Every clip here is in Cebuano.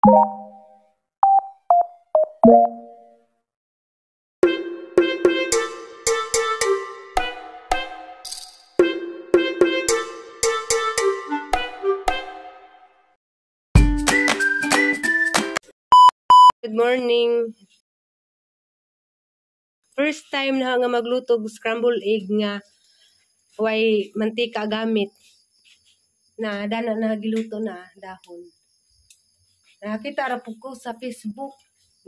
Good morning. First time na nga magluto og scrambled egg nga way mantika gamit. Na dana na giluto na dahon. Nakita ra pud ko sa Facebook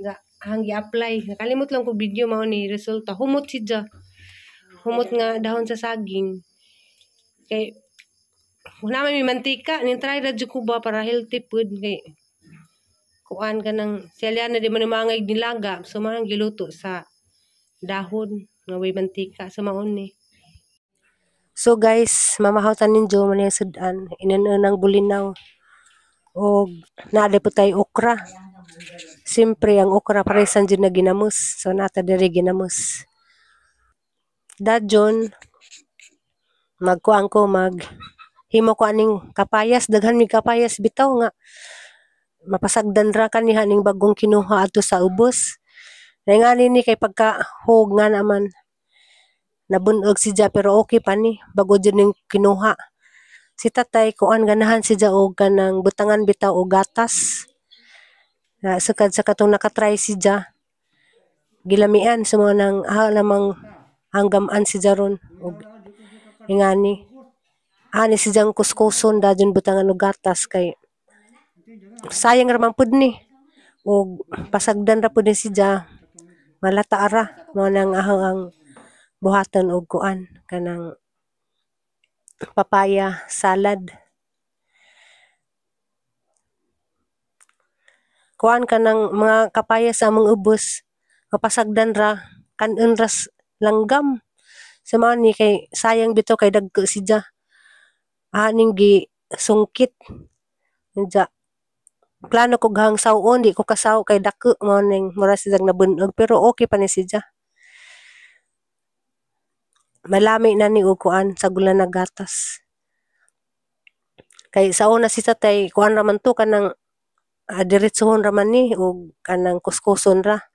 nga ang gi-apply. Nakalimot lang ko video mao ni resulta. Humot siya. Humot nga dahon sa saging. Kay wala man may mantika, ning try ra jud ko ba para healthy food kay kuan ka ng si Aliana di man mangay nilaga, so mao ang giluto sa dahon nga way mantika sa maon ni. So guys, mamahaw ta ninyo man yung sudan, inan-unang bulinaw og naa po tay okra. Siyempre ang okra paresan jud na ginamos. So nata diri ginamos. Dadyon magkuan ko, mag himo ko aning kapayas, daghan mi kapayas bitaw nga mapasagdan ra kaniha ning bagong kinuha adto sa ubos. Ngani ni kay pagka hog nga naman nabunog siya pero okay pa ni bago jud ning kinuha. Si tatay kuan ganahan siya og kanang butangan bitaw og gatas. Na sukad sa katong nakatry siya gilamian sa mga nang lamang hanggaman siya ron og ingani. Ani siyang kuskuson dadyon butangan og gatas kay sayang ra man pud ni og pasagdan ra pud ni siya malata ra mao nang ang buhaton og kuan kanang papaya salad. Kuan kanang mga kapaya sa among ubos mapasagdan ra kanon ra langgam sa mao ni kay sayang bitaw kay dagko siya aning gi sungkit. Unja plano ko gahang saw-on, di ko kasaw kay dako mao ning mura siyang nabunog pero okay pa ni siya. Malami na ni og kuan sa gula na gatas. Kay sa una si tatay kuan ra man to kanang diretsohon ra man ni og kanang kuskuson ra.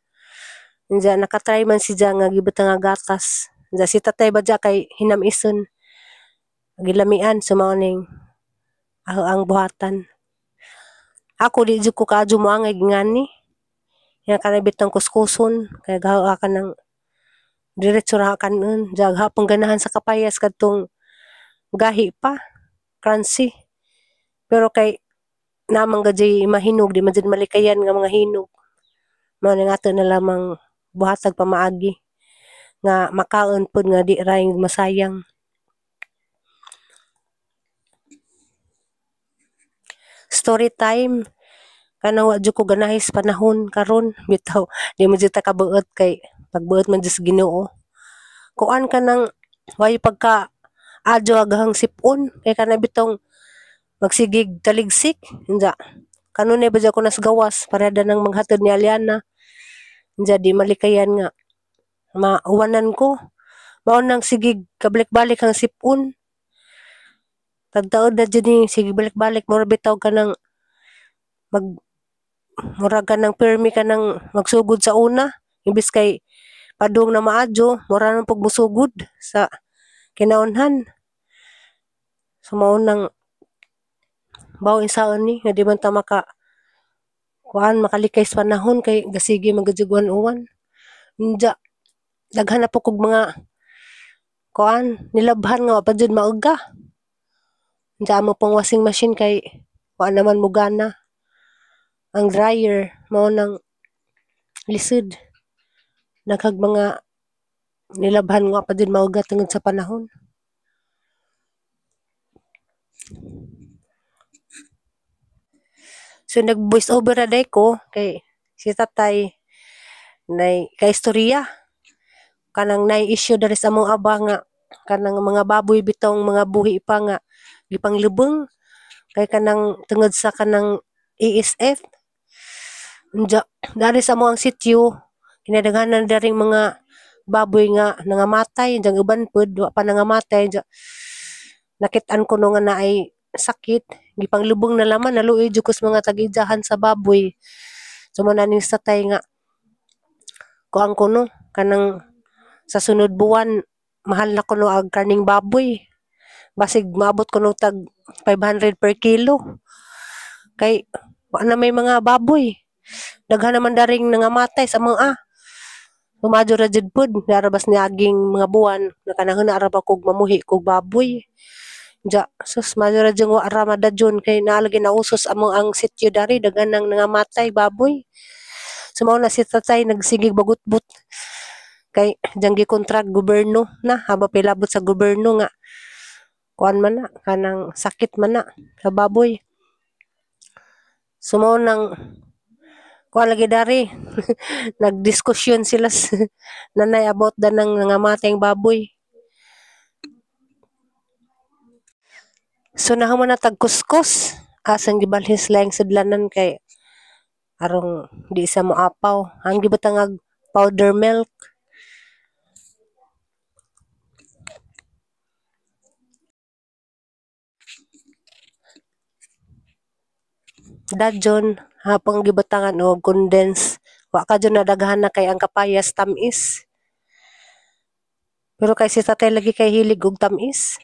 Unja nakatry man siya nga gibutang nga gatas. Unja si tatay badya kay hinamison. Gilamian sa mao ning ang buhatan. Ako di jud ko kaadyo moangay ngani. Yang kanang bitang kuskuson kay gawa ka ng diretso ra kanon. Jagha pong ganahan sa kapayas kadtong gahi pa, crunchy. Pero kay namang gadyay mahinog, di man jud malikayan nga mga hinog. Mao ning ato na lamang buhatag pamaagi nga makaon pud nga di ra masayang. Story time. Kanang wa jud ko ganahis panahon karon bitaw di man jud ta kabuot kay pagbuot man jud sa Ginoo. Kuan kanang way pagka adyo agahang sipon kay kana bitong magsigig taligsik. Unja kanunay ba jud ako nas gawas parada nang maghatod ni Aliana. Unja di malikayan nga mauwanan ko. Mao nang sigig kabalik-balik ang sipon. Tagtaod na jud ni sige balik-balik mura bitaw kanang mag mura ka ng pirmi ka ng magsugod sa una imbis kay padung na maadyo mura nang pagmusugod sa kinaunhan. So mao nang bawo insaon ni nga di man ta maka kuan makalikay sa panahon kay gasige magajuguan uwan. Unja daghan na po kog mga kuan nilabhan nga wa pa jud mauga. Unja amo pong washing machine kay wa naman mugana ang dryer mao nang lisod. Naghag mga nilabhan nga pa din mauga tungod sa panahon. So nag voice over na day ko kay si tatay nay kaistorya kanang nay issue diri sa among aba nga kanang mga baboy bitong mga buhi pa nga gipanglubong kay kanang tungod sa kanang ASF. Unja dari sa among sitio kinadaghanan daring mga baboy nga nangamatay, jang uban pud wa pa nangamatay. Nakit-an ko no nga naay sakit, gipanglubong na laman, naluoy jud ko sa mga tag-ijahan sa baboy. So mao na ning sa tatay nga kuan kuno kanang sa sunod buwan mahal na kuno ang karning baboy. Basig maabot kuno tag 500 per kilo. Kay wa na may mga baboy. Daghan naman daring nangamatay sa mga Tumadyo ra jud pod, narabas niaging mga buwan, nakanahon na ra ba kog mamuhi kog baboy. Ja, sus madyo ra jud wa ra madadyon kay naa lagi nausos among ang sityo dari daghan nang nangamatay baboy. So mao na si tatay nagsigig bagutbot kay diyang gikontrag gobyerno na haba pilabot sa gobyerno nga kuan man na kanang sakit man na sa baboy. So mao nang kuan lagi dari nagdiskusyon sila sa nanay about danang nangamatay baboy. So nahuman na tag kuskus asang gibalhin sila yung sudlanan kay arong di sa moapaw. Ang gibutang ag powder milk. Dadyon hapong gibutangan og condense. Wa ka jud nadaghan na kay ang kapayas tamis. Pero kay si tatay lagi kay hilig og tamis.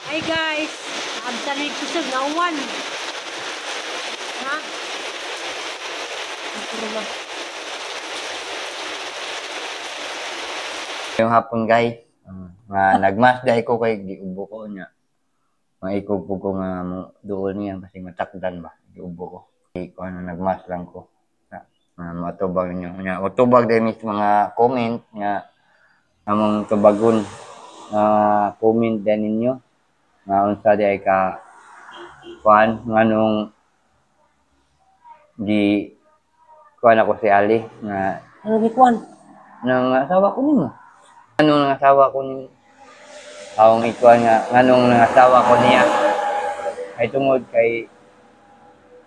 Hi guys, absalig kusog na uwan. Ha? Yung hapon guys, nga nagmas dahil ko kay giubo ko niya. Maikog po ko nga mo doon niya kasi matakdan ba giubo ko. Ko ano nagmas lang ko. Nga matubag ninyo. Nya matubag din is mga comment nga among tubagon comment din ninyo nga unsa di ay ka kuan nganong di kuan ako si Ali nga ano gi kuan nang asawa ko nimo. Anong nang asawa ko nimo? Awong ikuan nga nganong nang asawa ko niya ay tungod kay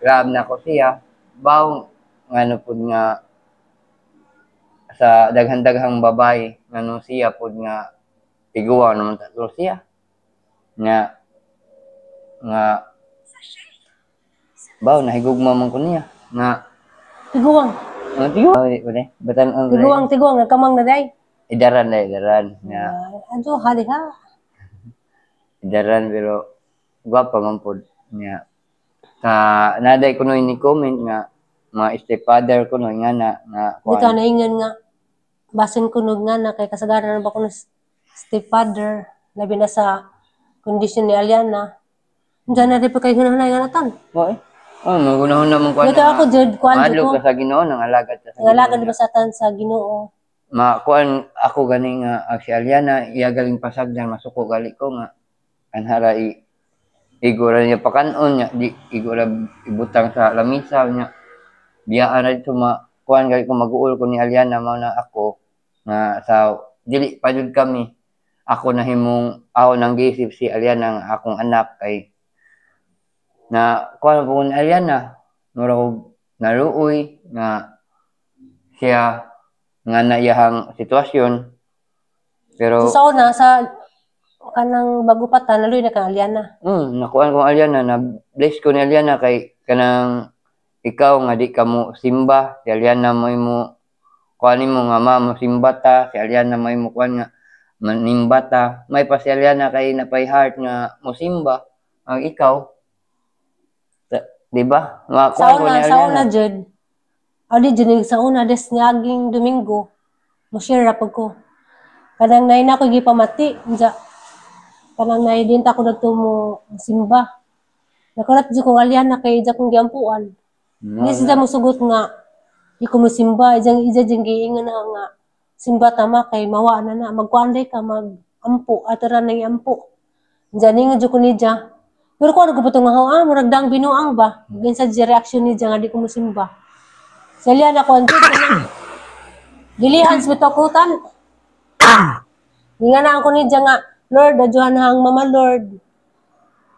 grab na ko siya baw ngano pud nga sa daghan-daghang babae nganong siya pud nga iguwa naman tatlo siya nga nga baw nahigugma man ko niya nga tiguang tiguang batan ang tiguang tiguang nagkamang na day idaran na idaran nga adto hali ha idaran pero gwapa man pud niya sa naday kuno ni comment nga mga stepfather kuno nga na nga bitaw naingon nga basin kuno nga na kay kasagaran na ba kuno stepfather labi na sa kondisyon ni Aliana. Diyan na rin pa kayo hunahunay nga natan. Oo eh. Oh, magunahon naman ko. Bitaw ako jud kuan ko. Mahadlok ka sa Ginoo nang alagad sa Ginoo. Alagad ba sa tan sa Ginoo? Makuan ako gani nga si Aliana iya galing pasagdan masuko gali ko nga anhara i igora niya pakanon niya di igora ibutang sa lamisa niya. Biyaan na dito makuan gali ko maguol ko ni Aliana mao na ako nga sa dili pa jud kami. Ako nahimong ako nang giisip si Aliana nga akong anak kay na kuan po ni Aliana mura ko naluoy nga siya nga naiyahang sitwasyon pero so, sa una sa kanang bago pa ta naluoy na kang Aliana. Nakuan kong Aliana, na bless ko ni Aliana kay kanang ikaw nga di ka mo simba, si Aliana mo mo kuan nimo nga ma mo simba ta, si Aliana mo mo kuan nga manimba ta. May pa si Aliana kay napay heart nga mo simba ang ikaw. Di ba? Sa Makuan ko una, ni sa una Aliana. jud. Adi jud sa una des niaging Domingo. Mo share ra pag ko. Kanang nay na ko gipamati, unsa kanang nay din ta ko nagtumo mo simba. Nakurat jud kong Aliana kay ija kong giampuan. No, Di sila mosugot nga di ko mosimba, ijang ija jing giingon na nga simba tama kay mawa na na magkuan day ka mag ampo atara nang ampo. Diyan ningon jud ko niya. Pero ko ano ko nga ah, murag dang binuang ba? Ginsa di reaction niya nga di ko mosimba. Sa liya na ko ang kanang dilihan sa bitakutan. Nga na ako niya nga, "Lord, adyohan na ang mama, Lord.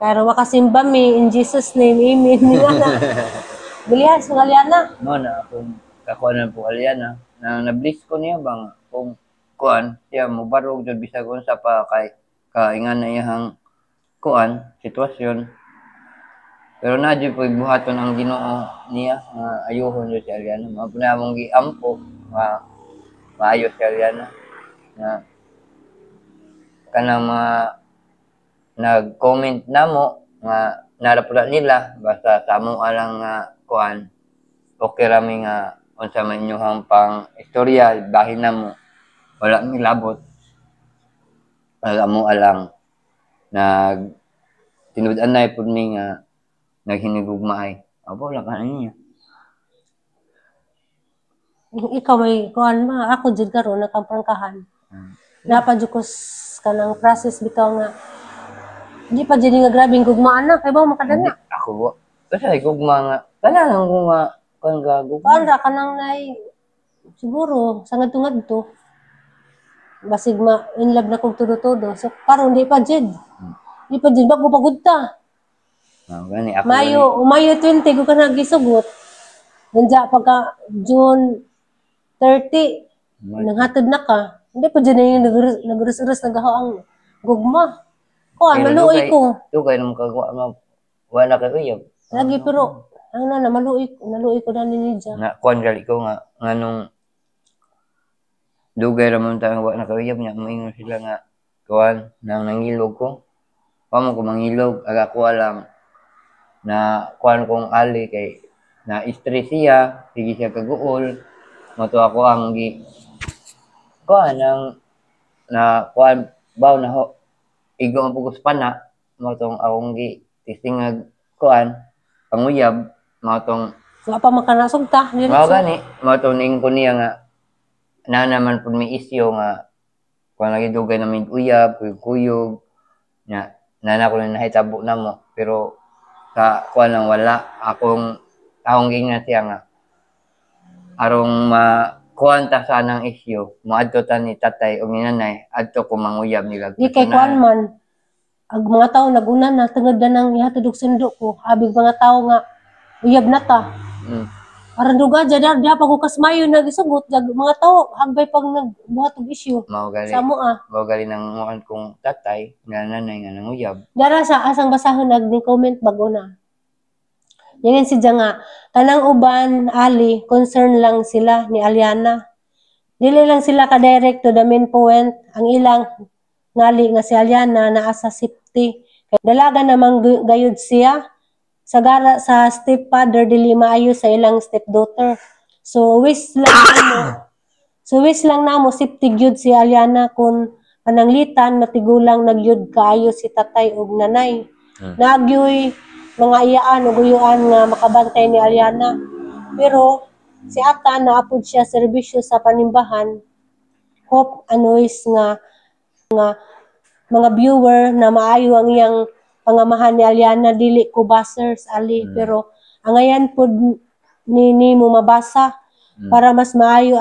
Pero makasimba mi in Jesus' name, amen." Nga na. Dilihan sa nga na. Mo na akong kakuan na po Aliana na na-bless ko niya ba nga kung kuan siya mo barog jud bisag unsa pa kay kaingan na iyang kuan sitwasyon, pero na jud po buhaton ang Ginoo niya nga ayuhon jud si Aliana. Mao po na among giampo nga maayo si Aliana, nga kanang mga nag-comment namo nga nara pula nila, basta sa amo lang nga kuan, okay ra mi nga unsa man inyong pang istorya, bahin namo, wala mi labot. Ang amo lang nag tinud-anay pud mi nga naghinigugmaay. Abo lang ka niya. Ikaw may kuan ma, ako jud karon nakaprangkahan. Napa jud ko kanang process bitaw nga di pa jud nga grabeng gugmaan na kay ba makadana. Ako ba? Kasi gugma nga kana lang ko nga kuan ga gugma. Kuan ra kanang nay siguro sa ngadto-ngadto. Basig ma in love na kog tudo-tudo. So karon di pa jud. Di pa jud, bago pa gud ta. Ah, gani ako. Mayo, Mayo 20 ko ka nagisugot. Nandya pagka June 30, nanghatod na ka. Hindi pa dyan yung nagurus-urus nagaho ang gugma. Ko, Pero maluoy ko. Dugay nang kagwa ma wala kay uyab. Lagi pero, ang na, maluoy, naluoy ko na ni Nidja. Nga kuan gali ko nga nganong dugay ra man ta wa na kay uyab nya, moingon sila nga kuan nang nangilog ko. Wa man ko mangilog, aga ko alam na kuan kong ali kay na stress siya, sige siya kaguol. Mo to ako ang gi kuan ang na kuan baw na ho igo ang pugos pana, mo tong akong gi tisingag kuan panguyab, mao tong So, apa makanasog ta? Mao Diretso. Gani mao tong niingon ko niya nga na naman pud may isyu nga kuan lagi dugay na mig uyab, kuyog-kuyog nya nana ko na nahitabo namo, pero sa kuan lang wala akong akong giingnan siya nga arong ma kuan ta sa anang issue, moadto ta ni tatay o ni nanay, adto ko manguyab nila. Di kay kuan man, ag mga tao naguna na tungod na nang ihatod og sundo ko. Abig mga tao nga uyab na ta. Aron duga dyan, diha pag kasmayo nagisugot, jag mga tao hagbay pag nagbuhat og issue. Mao gali. Sa mo ah. Mao gali nang muan kong tatay nga nanay nga nanguyab. Dara sa asang basahon nag ni comment bago na. Yan si nga, kanang uban, Ali, concern lang sila ni Aliana. Dili lang sila ka-direct to the main point. Ang ilang ngali nga si Aliana naa sa safety. Kay dalaga namang gayud siya. Sagara sa stepfather, dili maayo sa ilang stepdaughter. So wish lang namo safety gyud si Aliana kun pananglitan matigulang nagyud kaayo si tatay ug nanay. Nagyoy mga iyaan ug uyuan nga makabantay ni Aliana. Pero si Ata naapod siya serbisyo sa panimbahan. Hope anoys nga nga mga viewer na maayo ang iyang pangamahan ni Aliana. Dili ko bashers, Ali, pero angayan pod ni nimo mabasa para mas maayo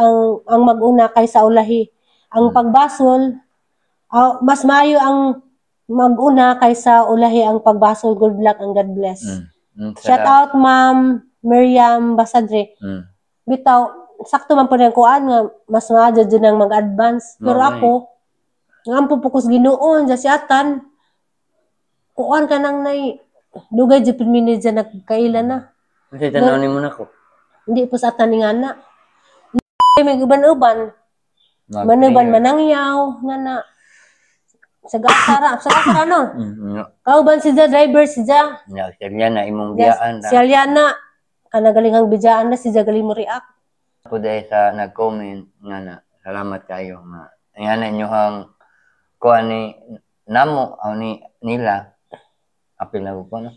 ang mag-una kaysa ulahi. Ang pagbasol, mas maayo ang mag-una kaysa ulahi ang pagbasol. Good luck and God bless. Shout Salamat. Out Ma'am Miriam Basadre. Bitaw, sakto man po rin kuan nga mas maayo dyan ang mag-advance. Pero Mao ako, Ngampo po ko sa Ginoo sa si Atan. Kuan ka nang nay dugay jud mi ni dyan nagkaila na. Unsay tan-aw nimo nako? Hindi po sa Atan ni nga na. May uban-uban. Manuban manangyaw nga na. Sa gasara no. No. Kauban si Ja, driver si Ja. Nya si Aliana imong Yes, biyaan si Aliana kana galing ang bidjaan na si Ja galing mo react. Ako dahil sa nag-comment nga na salamat kayo nga nga na inyohang kuan ni namo aw ni nila apil na ko no.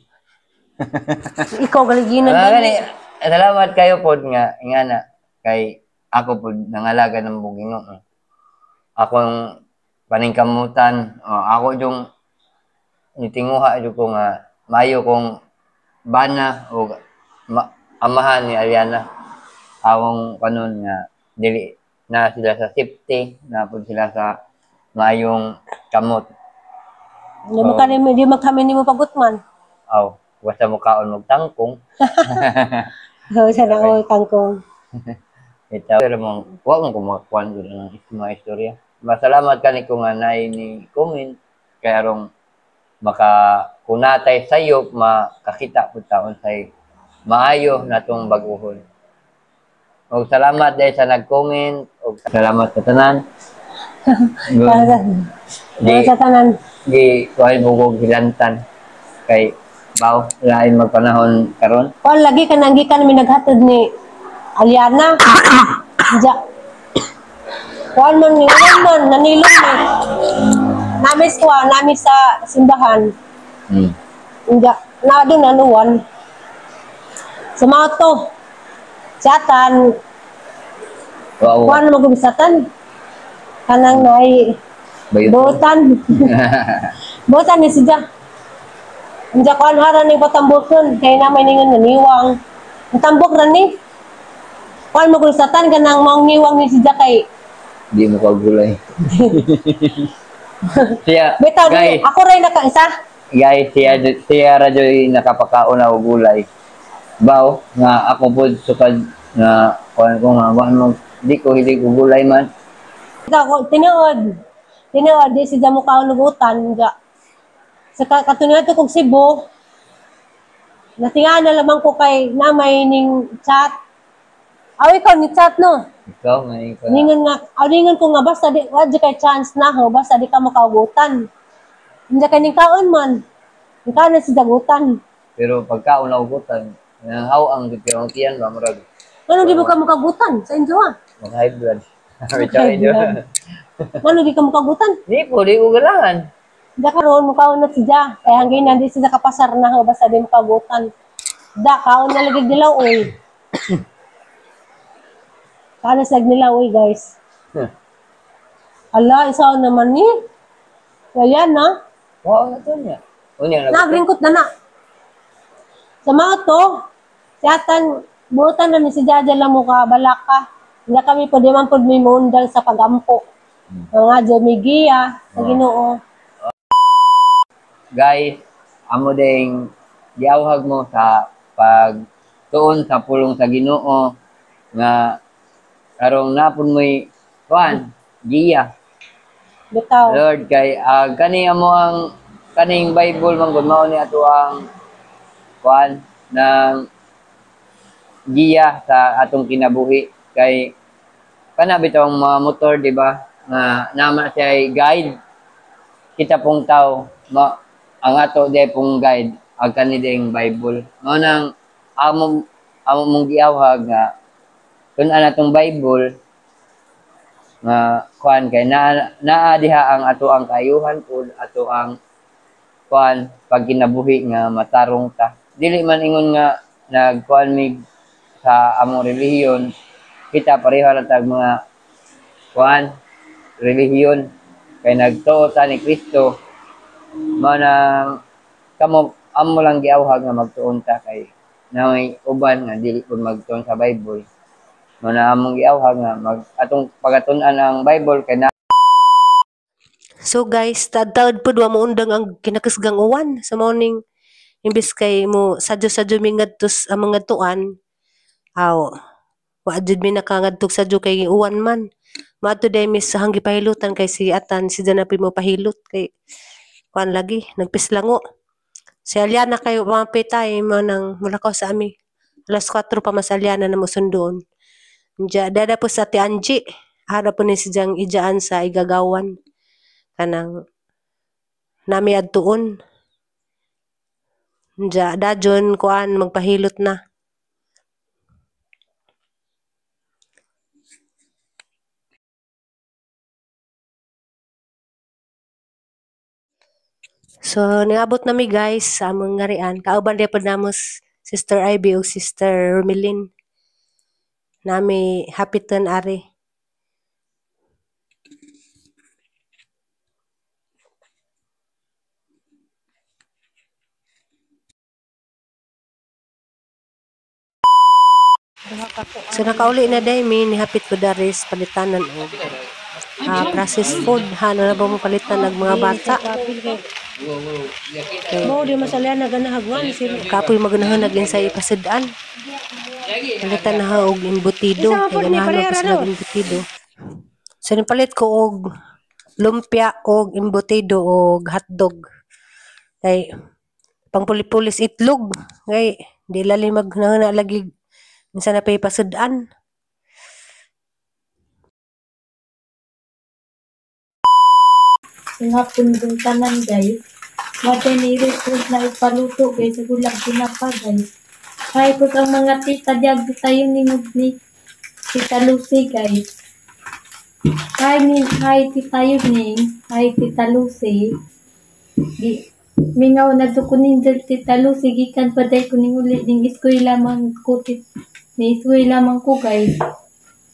Ikaw galiginan Ah, gani. gani, salamat kayo pod nga nga na kay ako pod nangalaga ng Ginoo. Akong paningkamutan, oh, ako yung nitinguha jud ko nga maayo kong bana o amahan ni Aliana. Awong kanon nga dili na sila sa safety, na pod sila sa maayong kamot. Di man kami di man kami nimo pagutman. Aw, basta mo kaon og tangkong. So sa na ko tangkong. Ito, pero mong, wa mo kumakuan doon ng mga istorya. Masalamat kani ko nga naay ni comment kay arong maka kunatay sayop makakita pud taon say maayo natong baguhon. Og salamat dahil sa nag-comment og salamat sa tanan. Di Sa tanan. Di kuhay mo kog hilantan kay baw lain magpanahon karon. Kuan lagi ka nang gikan mi naghatod ni Aliana. Ja. Kuan man ni kuan man nanilong ni. Namis kuan nami sa simbahan. Inja na doon anuan. Sa mga to. Satan, kuan man satan. Kanang nay Bayot. Butan. Butan ni siya. Inja kuan hara ni patambokon kay na may ningon nga niwang. Ang tambok ra ni. Kuan mo satan kanang maong niwang ni siya kay Di mo kagulay. Siya, bitaw guys, ni ako ray nakaisa. Guys, siya siya ra joy nakapakaon og gulay. Baw nga ako pod sukad nga kuan ko nga wa mo di ko hilig og gulay man. Bitaw ko tinuod. Tinuod di siya mo kaon og utan ga. Sa katunod to kog Cebu. Natinga na lamang ko kay na may ning chat. Aw, ikaw ni chat no. Ikaw may ka. Ningon nga, aw ningon ko nga basta di wa di kay chance na ho, basta di ka makaugutan. Hindi kay ning kaon man. Ikaw na si dagutan. Pero pagkaon na ugutan, how ang gud kay ang tiyan ba murag Ano di mo ka makagutan sa inyo ah? Mag high blood. Bitaw inyo. Ano di ka makagutan? Di po, di ko galangan. Di karon mo kaon na siya. Kaya hanggang na di siya kapasar na ho, basta di makagutan. Da kaon na lagi dilaw oy. Kaon na siya nilaw oy, guys. Ala, isaw naman ni. Kaya na. Wow na to niya. Unya na. Nagringkot na na. Sa mga to, siyatan, buutan na ni si Jaja lang mo ka, balaka. Hindi kami po, di man po may muundang sa pagampo. Mga Jomigia, sa Ginoo. Guys, amo ding giawhag mo sa pagtuon sa pulong sa Ginoo nga karong napon mo'y kuan giya. Bitaw. Lord kay kani amo ang kaning Bible man gud mao ni ato ang kuan ng giya sa atong kinabuhi kay kana bitaw ang mga motor, di ba, nga nama siya ay guide. Kita pong tao ma, ang ato di pong guide ang kani ding Bible. Mao nang amo amo mong giawhag nga tun-an atong Bible nga kuan kay naa naa diha ang ato ang kaayuhan pud, ato ang kuan pag kinabuhi nga matarong ta. Dili man ingon nga nagkuan mig sa among relihiyon, kita pareho ra tag mga kuan relihiyon kay nagtuo ta ni Kristo. Mao nang kamo amo lang giawhag nga magtuon ta kay na may uban nga dili pud magtuon sa Bible. Mao na among giawhag nga mag atong pagatun-an ang Bible kay na So guys, taod-taod pud wa moundang ang kinakasgang uwan sa morning. Imbis kay mo sadyo-sadyo mi ngadto sa mga tuan, aw wa jud mi nakangadtog sadyo kay uwan man. Maadto day mis sa hanggi pahilutan kay si Atan si Jana mo pahilot kay kuan lagi nagpislango. Si Aliana kayo mga pitay mo nang mulakaw sa ami. Alas 4 pa mas Aliana na mosundoon. Diya dada po sa Ate Angie. Hara po ni si Jang ijaan sa igagawan. Kanang nami adtuon. Diya dajon kuan magpahilot na. So niabot nami guys sa among ngarian. Kauban di pod namo Sister Ivy ug Sister Romelin. Nami hapiton ari. So nakauli na day mi nihapit ko dari sa palitanan og processed food. Hano na ba mo palitan og mga bata? Kay Mo di masalian na ganahagwan si kapoy maganahan nag-insay ipasidaan. Palitan na og embutido. Isa man Kay pod ni ganahan parehara pa sila no. og embutido. So nipalit ko og lumpia og embutido og hotdog. Kay pangpulipulis itlog. Kay di lali magnahana lagi minsan na pay pasud-an. Ang hapon dong tanan guys. Matay ni request na ipaluto guys. Sa gulang tinapa guys. Hi po ang mga tita diag tayo ni ni Tita Lucy guys. Hi ni hi Tita Yuning. Hi Tita Lucy. Gi mingaw na to kunin Tita Lucy gikan pa day kuning uli ning eskwela man ko ni eskwela man ko guys.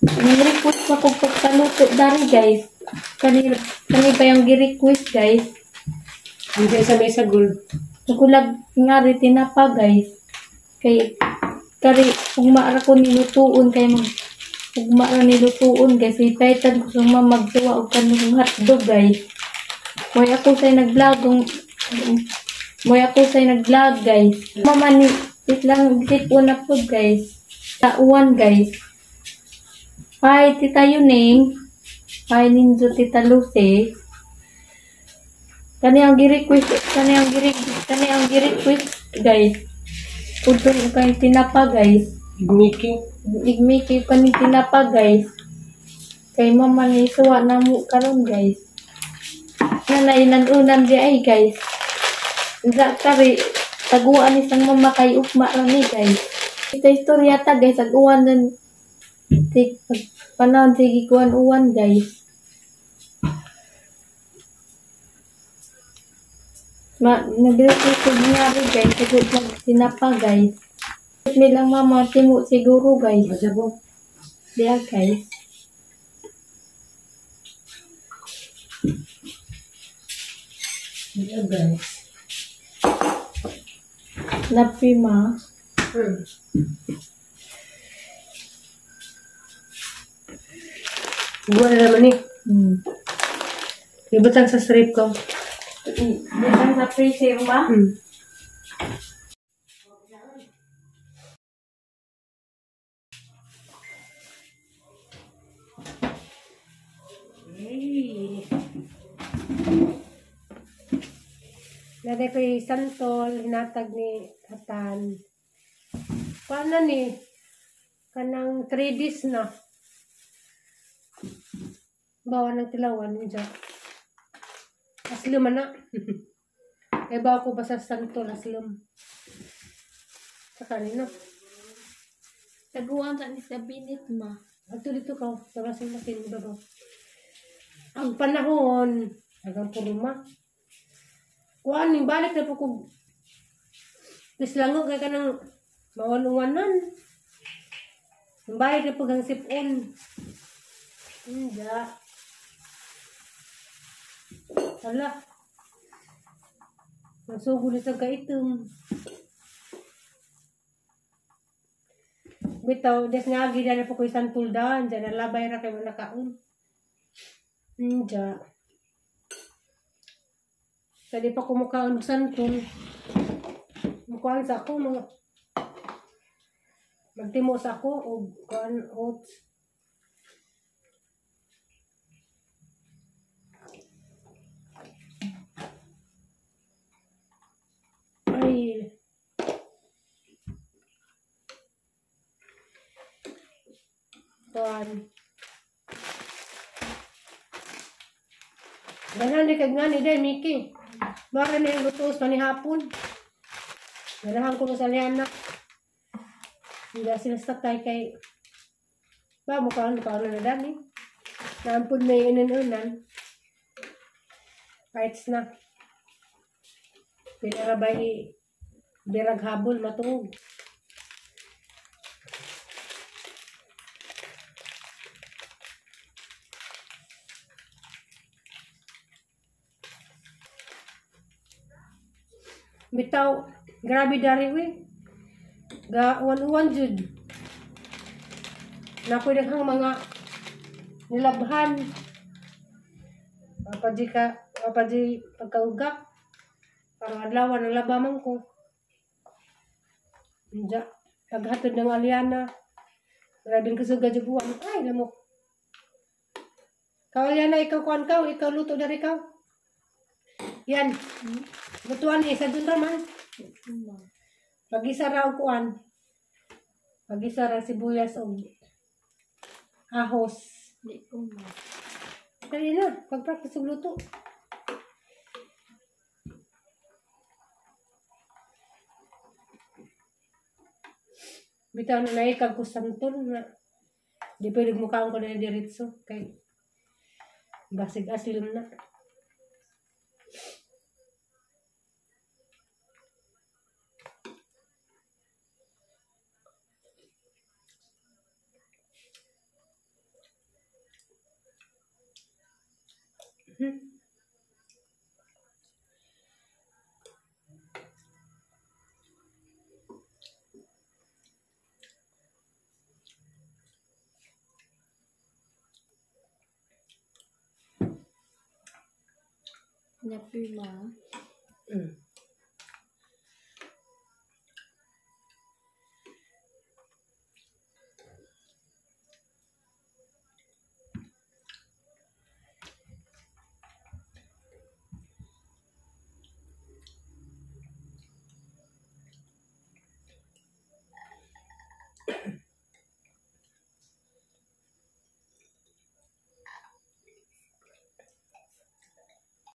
Ning request pa kog pagpaluto dari guys. Kani kani ba yung gi-request guys? Hindi sa may sagol. Nagulag nga rin tinapa guys. Kay kari ugma ra ko nilutuon kay mag ugma ra nilutuon guys. Ipaitan ko sa magtuwa og kanang hotdog guys. Moy ako say nag-vlog moy ako say nag-vlog guys. Mama ni itlang tipo na po guys. Tauan guys. Hi Tita Yuning. Hi Ninjo Tita Lucy. Kani ang gi-request, kani ang gi-request, kani ang gi-request guys. Udto kay tinapa guys. Igmiki. Igmiki kani tinapa guys. Kay mama ni suwa na mo karon guys. Nanainan-unan di ay guys. Za kari taguan ni sang mama kay ugma ra ni guys. Ito istorya ta guys ag uwan nun tik panahon sige kuan uwan guys. Ma nagrequest ko nga rin guys, sagot mag tinapa guys. Mi lang mama timo siguro guys. Majabo. Diya guys. Diya guys. Napima. Buwan na naman eh. Ibutang sa strip ko. Butang sa freezer ma. Hey. Naday ko yung santol, hinatag ni Atan. Paano ni? Kanang 3 days na. Bawa ng tilawan niya. Aslum na. Eh ba ako basta santol aslum. Sa kanino? Taguan sa ni sa binit ma. Adto dito ka sa washing machine ibabaw. Ang panahon hanggang puruma. Kuan ning balik na po kog Pislango kay kanang mawan-uwanan. Balik na po gang sipon. Hindi. Hala. Masugo na sa kaitom. Bitaw, des nga agi na po ko isang tuldan. Diyan nalabay ra kay wala kaon. Hindi. Pwede pa kumukaon og santol. Mukuan sa ako mga magtimo sa ako og kuan oats. Kuan. Ganahan di kag ngani day, Miki. Mara na yung lutos panihapon. Ganahan ko sa liana. Hindi sila sa tatay kay ba mukha ano na dani. Naampod na yung inunan. Parts na. Pila ra ba birag habol matuog. Bitaw, grabe dari uy. Ga uwan-uwan jud. Nakoy daghang mga nilabhan. Apa di ka, apa di pagkaugak. Parang adlawan ang laba man ko. Inja, paghatod ng Aliana. Grabe kasuga jud buwan. Ay, lamok. Ikaw, Aliana, ikaw kuan ka, ikaw luto dari ikaw. Yan. Lutuan ni sa dun raman. Pag-isa raw kuan. Pag-isa ra sibuyas og ahos. Di ko ma. Dali na, pag-practice og luto. Bitaw na naikag ko santol na di pwede mukhaan ko na diretso kay basig aslim na. Nyapi ma.